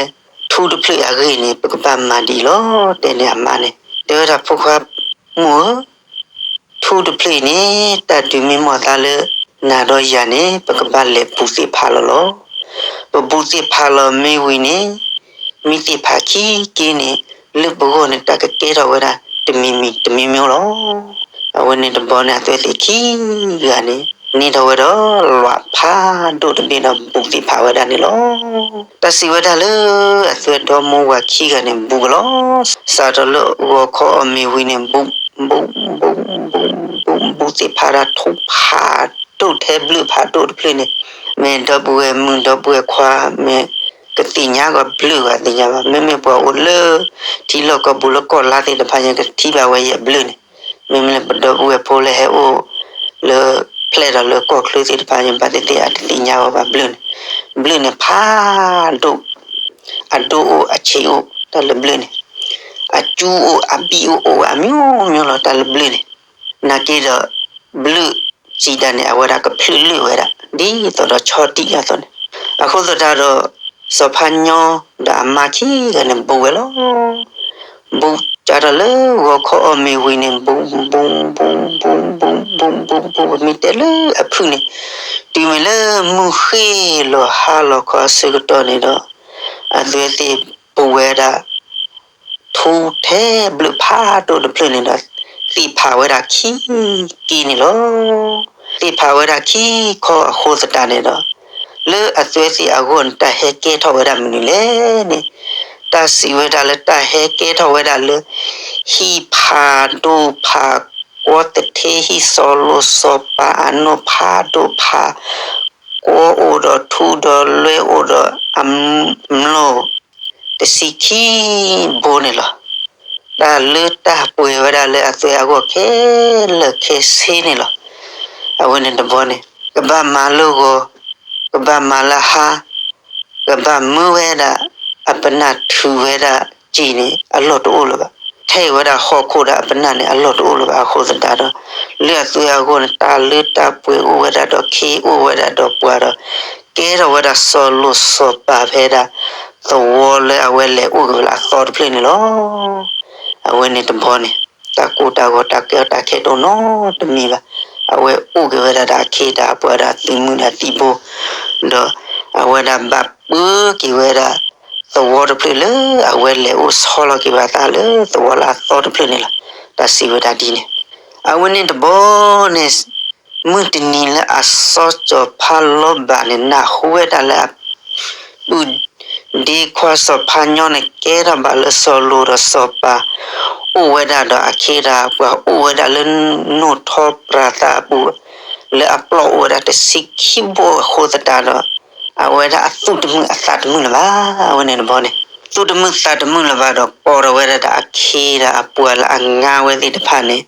ထူတဖျၢၣ်အဂ့ၢ်န့ၣ် ပကဘၣ်မၤဒ်အံၤလီၤ တဲန့ၢ်အမါန့ၣ်, တဲဝဲဒၣ်ဖိခွါ မိၢ်ဧၢ, ထူတဖျၢၣ်အံၤန့ၣ် တၢ်ဒုးမံမီၢ်သးလၢ နၤဒီးယၤန့ၣ် ပကဘၣ်လဲၤဘူးသ့ၣ်ဖးလီၤလီၤ. ပဘူးသ့ၣ်ဖးလီၤမ့ၢ်ဝံၤန့ၣ် မံသ့ၣ်ဖးခံက့န့ၣ် လၢပဂီၢ်န့ၣ် တၢ်ကကဲထီၣ်ဝဲဒၣ်တမံၤမံၤတမံၤမံၤလီၤ. အဝဲန့ၣ်တဘျီန့ၣ် အသုဝဲသ့ၣ်ခံဂၤန့ၣ် န့ၢ်ထီၣ်ဝဲဒီးလွးဖးဒိၣ်တဘ့ၣ်ဒီး ဘူးသ့ၣ်ဖးဝဲဒၣ်န့ၣ်လီၤ. တၢ်စံးဝဲဒၣ်လၢ အသုဝဲဒီမိၢ်ဝၤခံဂၤန့ၣ် ဘူးကလီၤ, စးထီၣ်လၢဂီၤခီအီၣ်မ့ၤဝံၤန့ၣ် ဘူး ဘူး ဘူး ဘူး ဘူး ဘူးသ့ၣ်ဖးဒၣ်ထူဖးဒိၣ်ထဲဘျုးဖးဒိၣ်တဖျၢၣ်န့ၣ်, မ့ၢ်ဒီပုၢ်ဝဲၢ်မုၣ်ဒီပုၢ်ဝဲၢ်ခွါ မ့ၢ်ကသ့ၣ်ညါကီးဘျုးဂၤသ့ၣ်ညါဘၣ်, မ့မ့ၢ်ပှၤအိၣ်လၢထံလီၢ်ကီၢ်ပူၤလၢကီၢ်လါသ့ၣ်တဖၣ်ညါ ကထံၣ်ဘၣ်ဝဲယဲၢ်ဘျုးန့ၣ်, မ့မ့ၢ်လၢပဒီပုၢ်ဝဲၢ်ဖိလၢဟဲအိၣ်လၢ ဖျဲၣ်ဒီးလၢကီၢ်ချၢသ့ၣ်တဖၣ်ညါ ဘၣ်သ့ၣ်သ့ၣ်အတသ့ၣ်ညါဝဲဘၣ်ဘျုးန့ၣ်, ဘျုးန့ၣ်ဖးဒိၣ်, အဒိၣ်အိၣ်အဆံးအိၣ် တၢ်လၢဘျုးန့ၣ်, အကၠူအိၣ်အဘံၣ်အိၣ်အိၣ်ဝဲအမျိုးမျိုးလီၤ တၢ်လၢဘျုးန့ၣ်, နာ်က့ဒီး ဘျုးစံးဒၣ်န့ၣ် အဝဲဒၣ်ကဖျၢၣ်လၢာ်ဝဲဒၣ် ဒ်သိးဒီးဆီဒံၣ်အသိးန့ၣ်, အဃိသတးဒီး စီၤဖါညီဒီးအမါခံဂၤန့ၣ် ဘူးဝဲလီၤ. ဘူးစးထီၣ်လၢဂီၤခီအီၣ်မ့ၤဝံၤန့ၣ် ဘူး ဘူး ဘူး ဘူး ဘူး ဘူး ဘူး ဘူး ပမ့ၢ်တဲလၢအဖုၣ်န့ၣ်, တုၤမ့ၢ်လၢမုၢ်ဃ့ၢ်လီၤဟါလီၤခီအဆၢကတီၢ်န့ၣ်ဒီး အသုဝဲသ့ၣ်ဘူးဝဲဒၣ် ထူထဲဘျုးဖးဒိၣ်တဖျၢၣ်န့ၣ်ဒီး သ့ၣ်ဖးဝဲဒၣ်ခံက့န့ၣ်လီၤ. သ့ၣ်ဖးဝဲဒၣ်ခံခီအဃိသတးန့ၣ်ဒီး လၢအသုဝဲသ့ၣ်အဂီၢ်န့ၣ် တၢ်ဟဲကဲထီၣ်ဝဲဒၣ်မနုၤလဲၣ်န့ၣ်, တၢ်စံးဝဲဒၣ်လၢတၢ်ဟဲကဲထီၣ်ဝဲဒၣ်လၢ ဟံၣ်ဖးဒိၣ်ဖး ကီသထ့ ဟံၣ်စီၤလိၤစီၤပၤအနိၣ်ဖးဒိၣ်ဖး ကီအိၣ်ဒီးထူဒီးလွဲအိၣ်ဒီးအမျိာ် တဆံခံဘိန့ၣ်လီၤ. တၢ်လၢတၢ်ပှဲၤဝဲဒၣ်လၢအသုဝဲအဂီၢ်ခဲလၢာ်ခဲဆ့န့ၣ်လီၤ. အဝဲန့ၣ်တဘျီန့ၣ် ကဘၣ်မၤလၢဂီၤ, ကဘၣ်မၤလၢဟါ, ကဘၣ်မၢဝဲဒၣ် အပနၢ်ထုးဝဲဒၣ်စံာ်န့ၣ် အလီၢ်တအိၣ်လၢၤဘၣ်. ထဲးဝဲဒၣ်ဟီၣ်ခိၣ်ဒီးအပနၢ်န့ၣ် အလီၢ်တအိၣ်လၢၤဘၣ်အဃိသတးဒီး လၢအသုဝဲအဂီၢ်န့ၣ် တၢ်လၢတၢ်ပှဲၤအိၣ်ဝဲဒၣ်ဒီးခ့အိၣ်ဝဲဒၣ်ဒီးပှၤဒီး ကဲထီၣ်ဝဲဒၣ်စီၤလိၤစီၤပၤဖဲဒၣ် သဝီလၢအဝဲလဲၤအိၣ်က့ၤဝဲလၢအသီတဖျၢၣ်န့ၣ်လီၤ. အဝဲန့ၣ်တဘျီန့ၣ် တၢ်ကိၢ်တၢ်ဂီၤတၢ်ကဲထီၣ်တၢ်ခဲတအိၣ်နီတမံၤဘၣ်. အဝဲအိၣ်က့ၤဝဲဒၣ်ဒီးအခ့ဒီးအပှၤဒီးအသုးမုၢ်ဒီးအသံၣ်ဘိ ဒီးအဝဲဒၣ်ဘၣ် အဝဲဒၣ်အီၣ်က့ၤဝဲဒၣ် သဝီတဖျၢၣ်လၢအဝဲလဲၤအိၣ်ဆီလီၤက့ၤဘၣ်သးလၢသဝီလၢအသီတဖျၢၣ်န့ၣ်လီၤ. တၢ်စံးဝဲဒၣ်ဒ်န့ၣ်, အဝဲန့ၣ်တဘျီန့ၣ် မုၢ်တနံၤလၢအစီၤစီၤဖါလီဘးန့ၣ် နၢ်ဟူဝဲဒၣ်လၢ ပုၢ်ဒ့ခွါစီၤဖါညီန့ၣ် ကဲထီၣ်ဘၣ်လၢစီၤလိၤဒီးစီၤပၤ အိၣ်ဝဲဒၣ်ဒီးအခ့ဒီးအပှၤအိၣ်ဝဲဒၣ်လၢနိၣ်ထီပြးသးအပူၤ လၢအပျီၢ်အိၣ်ဝဲဒၣ်တဆံခံဘိအဃိသတးဒီး အဝဲဒၣ်အသူၣ်တမုာ်အသးတမုာ်လၢၤဘၣ်. အဝဲန့ၣ်တဘျီန့ၣ် သူၣ်တမုာ်သးတမုာ်လၢၤဘၣ်ဒီး ကိးထီၣ်ဝဲဒၣ်ဒီးအခ့ဒီးအပှၤလၢအငါဝဲသ့ၣ်တဖၣ်န့ၣ်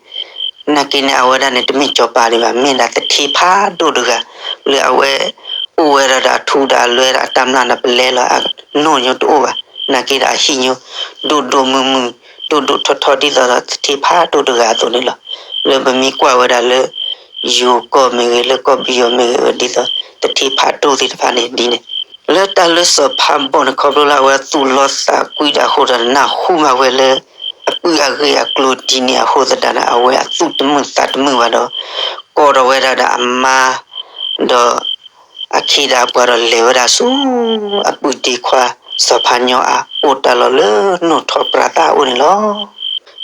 နာ်က့န့ၣ် အဝဲဒၣ်န့ၣ် တမ့ၢ်စီၤပၤဒံးဘၣ်, မ့ၢ်ဒၣ်သထ့ဖးဒိၣ်တဂၤ လၢအဝဲ အိၣ်ဝဲဒၣ်ဒီးအထူဒီးအလွဲဒီးအတၢ်မျၢ်ဒီးပလဲလီၤအနိၣ်ညိတအိၣ်ဘၣ်. နာ်က့ဒီးအဟံၣ်ညိ ဒိၣ်ဒိၣ်မုၢ်မုၢ် ဒိၣ်ဒိၣ်ထီထီဒ်သိးဒီးသထ့ဖးဒိၣ်တဂၤအသိးန့ၣ်လီၤ. လၢပမ့ၢ်ကွၢ်ဝဲဒၣ်လၢ ယိၤကီၢ်မ့ၢ်ဂ့ၤ လၢကီၢ်ပယီၤမ့ၢ်ဂ့ၤ ဒ်သိးသထ့ဖးဒိၣ်သ့ၣ်တဖၣ်န့ၣ်ဒ်န့ၣ် လၢတၢ်လၢစီၤဖးဘီၣ်န့ၣ် ခီဖျိလၢအဝဲသူၣ်လီသးကွံတၢ်အဃိဒီး နၢ်ဟူဘၣ်ဝဲလၢ အပုၢ်အဂ့ၢ်အကျိၤဒ်န့ၣ်အဃိသတးဒီး အဝဲအသူၣ်တမုာ်သးတမုာ်ဘၣ်ဒီး ကိးထီၣ်ဝဲဒၣ်ဒီးအမါ ဒီးအခ့ဒီးအပှၤဒီးလဲၤဝဲဒၣ်ဆူ အပုၢ်ဒ့ခွါစီၤဖါညီအအိၣ်တၢ်လီၢ်လၢနိၣ်ထီပြးသးအအိၣ်န့ၣ်လီၤ.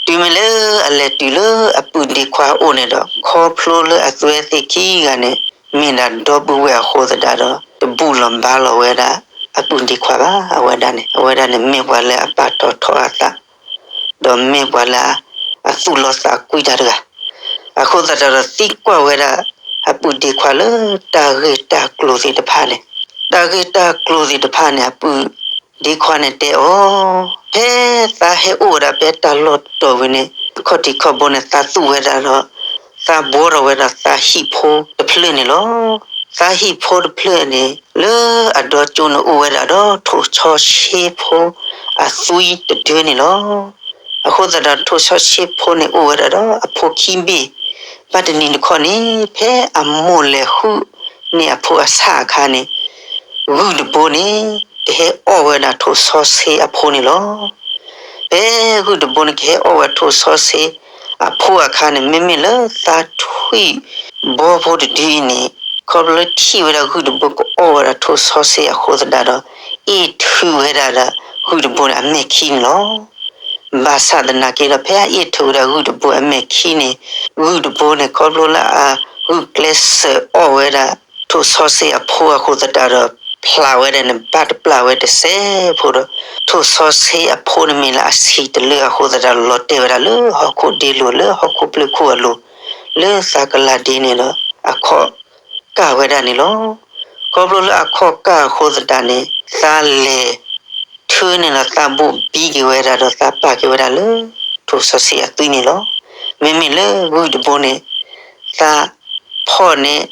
တုၤမ့ၢ်လၢအလဲၤတုၤလၢအပုၢ်ဒ့ခွါအအိၣ်န့ၣ်ဒီး ခီဖျိလၢအသွဲသ့ၣ်ခံဂၤန့ၣ် မ့ၢ်ဒၣ်ဒီပုၢ်ဝဲၢ်အဃိသတးဒီး တဘူၣ်လီၤဘါလီၤဝဲဒၣ်အပုၢ်ဒ့ခွါဘၣ်. အဝဲဒၣ်န့ၣ် အဝဲဒၣ်န့ၣ်မ့ၢ်ပှၤလၢအပာ်ထီၣ်ထီအသး ဒီးမ့ၢ်ပှၤလၢအသူၣ်လီသးကွံတၢ်တဂၤ အဃိသတးဒီးသံကွၢ်ဝဲဒၣ် အပုၢ်ဒ့ခွါလၢတၢ်ဂ့ၢ်တၢ်ကျိၤသ့ၣ်တဖၣ်န့ၣ်, တၢ်ဂ့ၢ်တၢ်ကျိၤသ့ၣ်တဖၣ်န့ၣ် အပုၢ်ဒ့ခွါန့ၣ်တဲအီၤ, ဖဲသးဟဲအိၣ်ဝဲဒၣ်ဖဲတၢ်လီၢ်တတီၤဝံၤန့ၣ် ခီၣ်ထံးခီၣ်ဘိန့ၣ် သးသူၣ်ဝဲဒၣ်ဒီး သးဘှီထီၣ်ဝဲဒၣ်သးဟံၣ်ဖိတဖျၢၣ်န့ၣ်လီၤ. သးဟံၣ်ဖိတဖျၢၣ်န့ၣ် လၢအဒီကၠိန့ၣ်အိၣ်ဝဲဒၣ်ဒီးထိၣ်ဆီဆ့ဖိအသွံတဒၢန့ၣ်လီၤ. အဃိသတးဒီးထိၣ်ဆီဆ့ဖိန့ၣ်အိၣ်ဝဲဒၣ်ဒီးအဖိခံဘ့ၣ်, ဘၣ်တနံၤတခီန့ၣ် ဖဲအမိၢ်လဲၤဃုန့ၢ်အဖိအဆၣ်အခါန့ၣ် ဂုၢ်တဘိန့ၣ် ကဟဲအီၣ်ဝဲဒၣ်ထိၣ်ဆီဆ့အဖိန့ၣ်လီၤ. ဖဲဂုၢ်တဘိန့ၣ် ကဟဲအီၣ်ဝဲထိၣ်ဆီဆ့အဖိအခါန့ၣ် မ့မ့ၢ်လၢသးထွံၣ်ဘီဖိတဒုအံၤန့ၣ် ခီဖျိလၢထံၣ်ဝဲဒၣ်ဂုၢ်တဘိကအီၣ်ဝဲဒၣ်ထိၣ်ဆီဆ့အဃိသတးဒီး အ့ၣ်ထုးဝဲဒၣ်ဒီးဂုၢ်တဘိန့ၣ် အမဲာ်ခံန့ၣ်လီၤ. ဘၣ်ဆၣ်သနာ်က့ဒီး ဖဲအအ့ၣ်ထုးဝဲဒၣ်ဂုၢ်တဘိအမဲာ်ခံန့ၣ် ဂုၢ်တဘိန့ၣ် ခီဖျိလၢအဂုာ်ကျဲးစၢးအီၣ်ဝဲဒၣ်ထိၣ်ဆီဆ့အဖိအဃိသတးဒီး ဖျးဝဲဒၣ်န့ၣ် ဘၣ်တပျၢ်ဝဲတစဲးဖိဒီး ထိၣ်ဆီဆ့အဖိန့ၣ်မ့ၢ်လၢအဆံးတလၢအဃိသတးဒီး လီၤတဲာ်ဝဲဒၣ်လၢဟီၣ်ခိၣ်ဒ့လိၤ လၢဟီၣ်ခိၣ်ပျုၢ်ခိၣ်အလိၤ လၢသးကလၤဒ့န့ၣ်ဒီး အခီၣ်ကၢ်ဝဲဒၣ်န့ၣ်လီၤ. ခီဖျိလၢအခီၣ်ကၢ်အဃိသတးန့ၣ် သးလဲၤ ထၢန့ၣ်ဒီးသးဘိၣ်ဘံက့ၤဝဲဒၣ်ဒီးသးပာ်က့ၤဝဲဒၣ်လၢ ထိၣ်ဆီဆ့အသွံန့ၣ်လီၤ. မ့မ့ၢ်လၢဂုၢ်တဘိန့ၣ် သးဖီၣ်န့ၢ်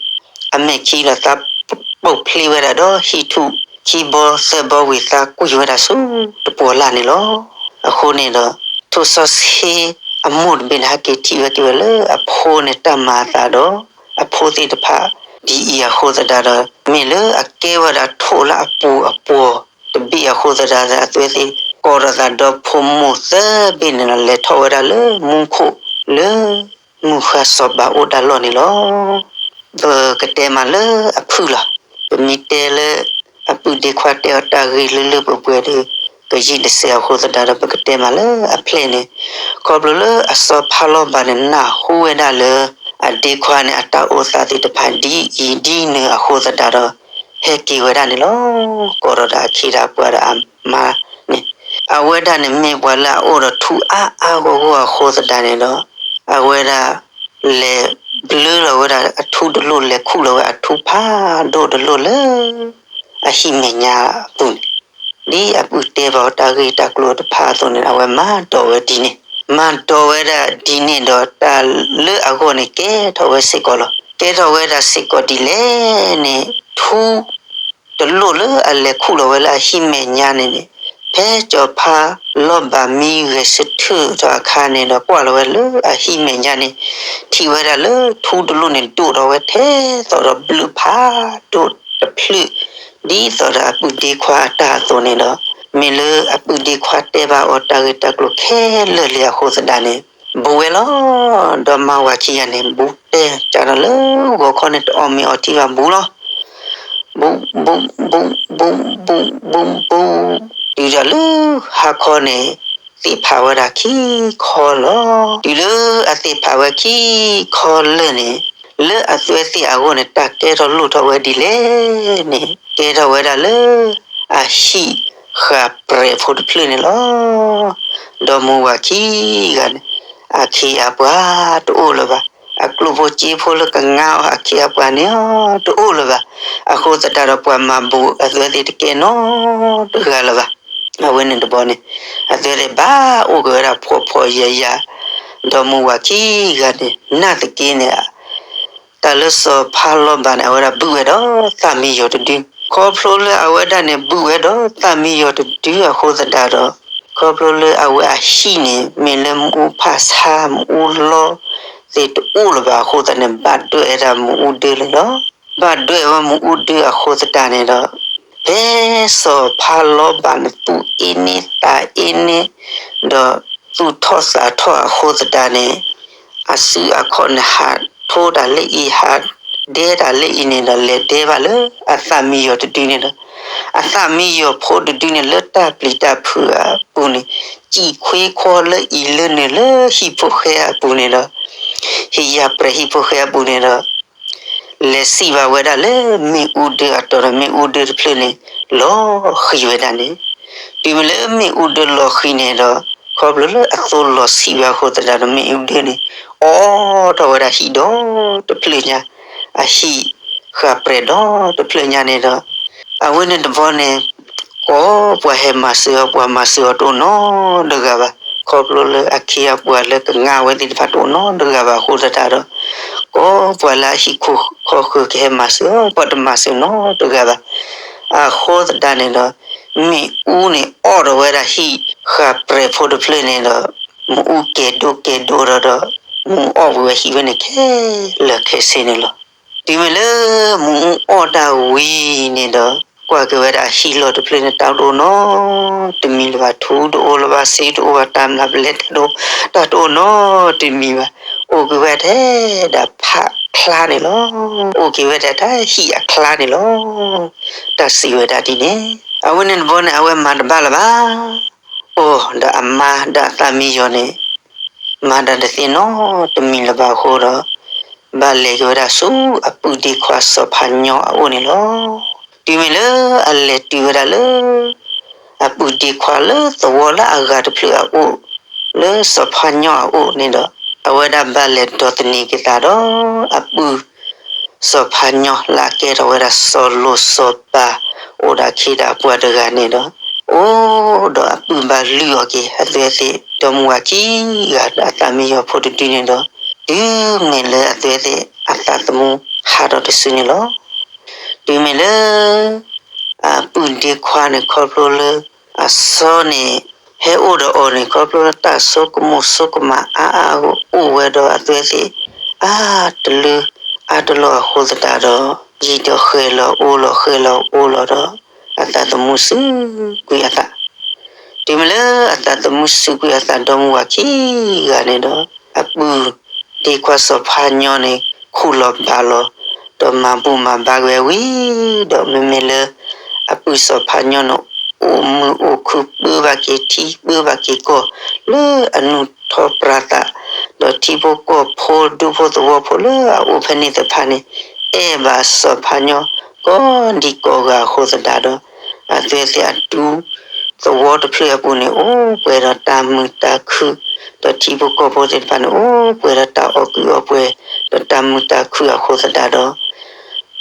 အမဲာ်ခံဒီးသးပိာ်ဖျ့ဝဲဒၣ်ဒီးဟံၣ်ထူၣ်ခံဘီသၢဘီဝံၤ သးကွံာ်ဝဲဒၣ်ဆူတပှီၤလၢ်န့ၣ်လီၤ. အဃိန့ၣ်ဒီး ထိၣ်ဆီဆ့အမိၢ်တဘ့ၣ်န့ၣ် ဟဲက့ၤထံၣ်ဝဲက့ၤဝဲလၢအဖိန့ၣ်တၢ်မၤအသးဒီး အဖိသ့ၣ်တဖၣ်ဒ်အံၤအဃိသတးဒီး မ့ၢ်လၢအကဲဝဲဒၣ်ထိၣ်လၢအပူၤအပှီၤတဘ့ၣ်အဃိသတးဒီး အသွဲသ့ၣ်ကိးထီၣ်သးဒီဖိမိၢ်သၢဘ့ၣ်န့ၣ်ဒီး လဲၤထီၣ်ဝဲဒၣ်လၢမူခိၣ်လၢ မုၢ်ဃၢ်စီၤပၤအိၣ်တၢ်လီၢ်န့ၣ်လီၤ. ပကတဲမးလၢအဖုၣ်လီၤ. ပမ့ၢ်တဲလၢ အပုၢ်ဒ့ခွါတဲအီၤတၢ်ဂ့ၢ်လၢလၢပှဲၤပှဲၤဒီး ကယံာ်တစဲးအဃိသတးဒီး ပကတဲမးလၢအဖျဲၣ်န့ၣ် ခီဖျိလၢအစီၤဖါလီဘးန့ၣ် နၢ်ဟူဝဲဒၣ်လၢ အဒ့ခွါန့ၣ် အတၢ်အိၣ်သးသ့ၣ်တဖၣ်ဒ်အံၤဒ်နုၤအဃိသတးဒီး ဟဲက့ၤဝဲဒၣ်န့ၣ်လီၤ. ကိးထီၣ်ဒီးအခ့ဒီးအပှၤဒီးအမါန့ၣ် အဝဲဒၣ်န့ၣ်မ့ၢ်ပှၤလၢအအိၣ်ဒီးထူအါအါဂီၢ်ဂီၢ်အဃိသတးန့ၣ်ဒီး အဝဲဒၣ် လဲၤဘျၢလီၤဝဲဒၣ်အထူတလိၣ် လဲၤခူၣ်လီၤဝဲအထူဖးဒိၣ်တလိၣ်လၢ အဟံၣ်မဲာ်ညါအပူၤန့ၣ် ဒ်အပုၢ်တဲဘၣ်အီၤတၢ်ဂ့ၢ်တၢ်ကျိၤတဖၣ်အသိးန့ၣ် အဝဲမၤဒိးဝဲဒ်န့ၣ်, မၤဒိးဝဲဒၣ်ဒ်န့ၣ်ဒီးတၢ်လၢအဂီၢ်န့ၣ် ကဲထီၣ်ဝဲစ့ၢ်ကီးလီၤ. ကဲထီၣ်ဝဲဒၣ်စ့ၢ်ကီးဒ်လဲၣ်န့ၣ် ထူ တလိၣ်လၢအလဲၤခူၣ်လီၤဝဲလၢအဟံၣ်မဲာ်ညါန့ၣ်န့ၣ် ဖဲစီၤဖါလီဘးမံဂဲၤဆၢထၢၣ်ထီၣ်အခါန့ၣ်ဒီး ကွၢ်လီၤဝဲလၢအဟံၣ်မဲာ်ညါန့ၣ် ထံၣ်ဝဲဒၣ်လၢထူတလိၣ်န့ၣ် ဒိၣ်ထီၣ်ဝဲထဲသိးဒီးဘျုးဖးဒိၣ်တဖျၢၣ် ဒ်သိးဒီးအပုၢ်ဒ့ခွါအတၢ်အသိးန့ၣ်ဒီး မ့ၢ်လၢအပုၢ်ဒ့ခွါတဲဘၣ်အီၤတၢ်ဂ့ၢ်တၢ်ကျိၤခဲလၢာ်လံအဃိသတးန့ၣ် ဘူးဝဲလီၤ. ဒီးမါဝၤခံဂၤန့ၣ် ဘူးတဲကဒီးလၢဂီၤခီန့ၣ် တအီၣ်မ့ၤအီထံဘၣ်ဘူးလီၤ. ဘိဘိဘိဘိဘိဘိဘိ, တုၤဒၣ်လၢဟါခီန့ၣ် သ့ၣ်ဖးဝဲဒၣ်ခံခီလီၤ. တုၤလၢအသ့ၣ်ဖးဝဲခံခီလၢာ်န့ၣ်, လၢအသွဲသ့ၣ်အဂီၢ်န့ၣ် တၢ်ကဲထီၣ်လိၣ်ထီၣ်ဝဲဒ်လဲၣ်န့ၣ်, ကဲထီၣ်ဝဲဒၣ်လၢ အဟံၣ်ဃၣ်ပြဲၤဖိတဖျၢၣ်န့ၣ်လီၤ. ဒီမါဝၤခံဂၤန့ၣ် အခ့အပှၤတအိၣ်လၢၤဘၣ်. အကျိၣ်ဖိစ့ဖိလၢကငါအီၤအခ့အပှၤန့ၣ်တအိၣ်လၢၤဘၣ်. အဃိသတးဒီးပှၤမၤဘူးအသွဲသ့ၣ်တကဲနီတဂၤလၢၤဘၣ်. အဝဲန့ၣ်တဘျီန့ၣ် အသွဲသ့ၣ်ဘၣ်အိၣ်က့ၤဝဲဒၣ်ဖှီၣ်ဖှီၣ်ယာ်ယာ်, ဒီမါဝၤခံဂၤန့ၣ် နာ်သက့န့ၣ် တၢ်လၢစီၤဖါလီဘးန့ၣ် အဝဲဒၣ်ဘုးဝဲဒီးသၣ်မံယီၤတဒု, ခီဖျိလၢအဝဲဒၣ်န့ၣ်ဘုးဝဲဒီးသၣ်မံယီၤတဒုအဃိသတးဒီး, ခီဖျိလၢအဝဲအဟံၣ်န့ၣ် မ့ၢ်လၢမ့ၣ်အူဖးဆါမ့ၣ်အူလီသ့ၣ်တအိၣ်လၢၤဘၣ်အဃိသတးန့ၣ် ဘၣ်ဒွဲၣ်ဝဲဒၣ်မ့ၣ်အူဒၢလီၤ. ဘၣ်ဒွဲၣ်ဝဲမ့ၣ်အူဒၢအဃိသတးန့ၣ်ဒီး, ဖဲစီၤဖါလီဘးန့ၣ် သူၣ်အ့န့သးအ့န့, ဒီးသူၣ်ထီၣ်သးထီၣ်အဃိသတးန့ၣ် အစုအခီၣ်န့ၣ် ဟးထိတၢ်လၢအံၤ ဟးဒဲတၢ်လၢအံၤန့ၣ်ဒီး လဲၤဒဲဘၣ်လၢအသၣ်မံယီၤတဒုန့ၣ်ဒီး, အသၣ်မံယီၤဖိတဒုန့ၣ် လၢတၢ်ပျံၤတၢ်ဖုးအပူၤန့ၣ် စံၣ်ခွ့ခွီလၢအံၤလၢနုာ်လၢဟံၣ်ဖိဃဲအပူၤန့ၣ်ဒီး, ဟ့ၣ်ယၤပြဲၤဟံၣ်ဖိဃဲအပူၤန့ၣ်ဒီး လဲၤစံၣ်ဘၣ်ဝဲဒၣ်လၢမ့ၣ်အူဒၢအတီၤဒီး မ့ၣ်အူဒၢတဖျၢၣ်န့ၣ် လီၤဃံၤဝဲဒၣ်န့ၣ်, တုၤမ့ၢ်လၢမ့ၣ်အူဒၢလီၤဃံၤန့ၣ်ဒီး, ခီဖျိလၢအသိလီၤဆံးဝဲအဃိသတးဒီး မ့ၣ်အူဒၢန့ၣ် အိးထီၣ်ဝဲဒၣ်ဟံၣ်ဒီတဖျၢၣ်ညါ, အဟံၣ်ဃၣ်ပြဲၤဒီတဖျၢၣ်ညါန့ၣ်ဒီး, အဝဲန့ၣ်တဘျီန့ၣ် ကိးပှၤဟဲမၤစၢၤအီၤ ပှၤမၤစၢၤအီၤတအိၣ်နီတဂၤဘၣ်. ခီဖျိလၢအခ့အပှၤလၢကငါဝဲသ့ၣ်တဖၣ်တအိၣ်နီတဂၤဘၣ်အဃိသတးဒီး, ကိးပှၤလၢအဟံၣ်ခိၣ်ခီဃၢၤကဟဲမၤစၢၤအီၤ ပှၤတမၤစၢၤနီတဂၤဘၣ်. အဃိသတးန့ၣ်ဒီး, မ့ၣ်အူန့ၣ်အိးထီၣ်ဝဲဒၣ်ဟံၣ်ဃၣ်ပြဲၤဖိတဖျၢၣ်န့ၣ်ဒီး, မ့ၣ်အူကဲၤဒိကဲၤဒိဒီးဒီး, မ့ၣ်အူအိးဝဲဟံၣ်ဝဲန့ၣ်ခဲလၢာ်ခဲဆ့န့ၣ်လီၤ. တုၤမ့ၢ်လၢမ့ၣ်အူအိးတၢ်ဝံၤန့ၣ်ဒီး, ကွၢ်က့ၤဝဲဒၣ်အဟံၣ်လီၢ်တဖျၢၣ်န့ၣ် တၢ်တအိၣ်နီတမံၤလၢၤဘၣ်, ထူတအိၣ်လၢၤဘၣ်, စ့တအိၣ်ဘၣ်, တၢ်မျၢ်ပလဲတၢ်တအိၣ်, တၢ်တအိၣ်နီတမံၤဘၣ်. အိၣ်က့ၤဝဲထဲဒၣ်ဖးချါန့ၣ်လီၤ. အိၣ်က့ၤဝဲထဲတၢ်ဟံၣ်အချါန့ၣ်လီၤ. တၢ်စံးဝဲဒၣ်ဒ်န့ၣ်, အဝဲန့ၣ်တဘျီန့ၣ် အဝဲမၤတဘၣ်လၢၤဘၣ်. အိၣ်ဒီးအမါဒီးအသၣ်မံယီၤန့ၣ် မၤတၢ်တသ့နီတမံၤလၢၤဘၣ်အဃိဒီး, ဘၣ်လဲၤက့ၤဝဲဒၣ်ဆူအပုၢ်ဒ့ခွါစီၤဖါညီအအိၣ်န့ၣ်လီၤ. တုၤမ့ၢ်လၢအလဲၤတုၤဝဲဒၣ်လၢ အပုၢ်ဒ့ခွါလၢသဝီလၢအဂၤတဖျၢၣ်အအိၣ်, လၢစီၤဖါညီအအိၣ်န့ၣ်ဒီး, အဝဲဒၣ်ဘၣ်လဲၤဒိးသန့ၤက့ၤသးဒီး အပုၢ် စီၤဖါညီလၢအကဲထီၣ်ဝဲဒၣ်စီၤလိၤစီၤပၤ အိၣ်ဒီးအခ့ဒီးအပှၤတဂၤန့ၣ်ဒီး, အိၣ်ဒီးအပုၢ်ဘၣ်လုၢ်အီၣ်က့ၤ အသွဲသ့ၣ်ဒီမါဝၤခံဂၤဒီးအသၣ်မံယီၤဖိတဒုန့ၣ်ဒီး, တုၤမ့ၢ်လၢအသွဲသ့ၣ်အသးသမူဟးထီၣ်တစုန့ၣ်လီၤ. တုၤမ့ၢ်လၢ အပုၢ်ဒ့ခွါန့ၣ် ခီဖျိလၢ အစီန့ၣ် ဟဲအိၣ်ဒီးအီၤန့ၣ် ခီဖျိလၢတၢ်ဆိကမိၣ်ဆိကမးအါအါအဂီၢ် အိၣ်ဝဲဒီးအသွဲသ့ၣ် အါတလၢအါတလီၢ်အဃိသတးဒီး ယံာ်ဒီးဃဲၤလီၤအိၣ်လီၤဃဲၤလီၤအိၣ်လီၤဒီး အသးသမူစူးကွံာ်အသး တုၤမ့ၢ်လၢအသးသမူစူးကွံာ်အသးဒီမါဝၤခံဂၤန့ၣ်ဒီး အပုၢ်ဒ့ခွါစီၤဖါညီန့ၣ် ခူၣ်လီၤဘၣ်လီၤ ဒီးမၤဘူၣ်မၤဘါက့ၤဝဲဝံၤဒီး မ့မ့ၢ်လၢ အပုၢ်စီၤဖါညီန့ၣ် အိၣ်မုာ်အိၣ်ခုၣ်ပၢဘၣ်က့ၤထံပၢဘၣ်က့ၤကီၢ် လၢအနုာ်ထီၣ်ပြးသး ဒီးထံဖိကီၢ်ဖိဒူဖိသဝီဖိလၢအအိၣ်ဖဲန့ၣ်သ့ၣ်တဖၣ်န့ၣ် အဲၣ်ဘၣ်စီၤဖါညီ ကိးဒံကိးဂၤအဃိသတးဒီး အသွဲသ့ၣ်အဒူသဝီတဖျၢၣ်အပူၤန့ၣ် အိၣ်ပှဲၤဒီးတၢ်မုာ်တၢ်ခုၣ် ဒီးထံဖိကီၢ်ဖိသ့ၣ်တဖၣ်န့ၣ် အိၣ်ပှဲၤဒီးတၢ်အီၣ်ကုၢ်အီပှဲၤ ဒီးတၢ်မုာ်တၢ်ခုၣ်အဃိသတးဒီး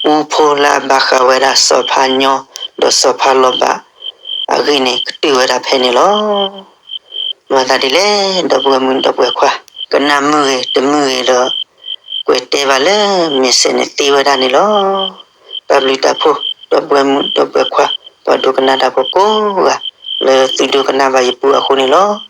ပူဖိလၢအဘၣ်ဃးဝဲဒၣ်စီၤဖါညီ ဒီးစီၤဖါလီၤဘၣ် အဂ့ၢ်န့ၣ်ကတၢၢ်ဝဲဒၣ်ဖဲန့ၣ်လီၤ. မၤသးဒ်လဲၣ် ဒီပုၢ်ဝဲၢ်မုၣ်ဒီပုၢ်ဝဲၢ်ခွါ, ကနၣ်မုာ်ဂ့ၤတမုာ်ဂ့ၤဒီး ကွဲးတဲဘၣ်လၢ message န့ၣ်သ့ဝဲဒၣ်န့ၣ်လီၤ. တၢ်ဘျုးတၢ်ဖှိၣ် ဒီပုၢ်ဝဲၢ်မုၣ်ဒီပုၢ်ဝဲၢ်ခွါ ပှၤဒိကနၣ်တၢ်ဖိကိးဂၤ လၢသုဒိကနၣ်ဘၣ်ယပူအဃိန့ၣ်လီၤ.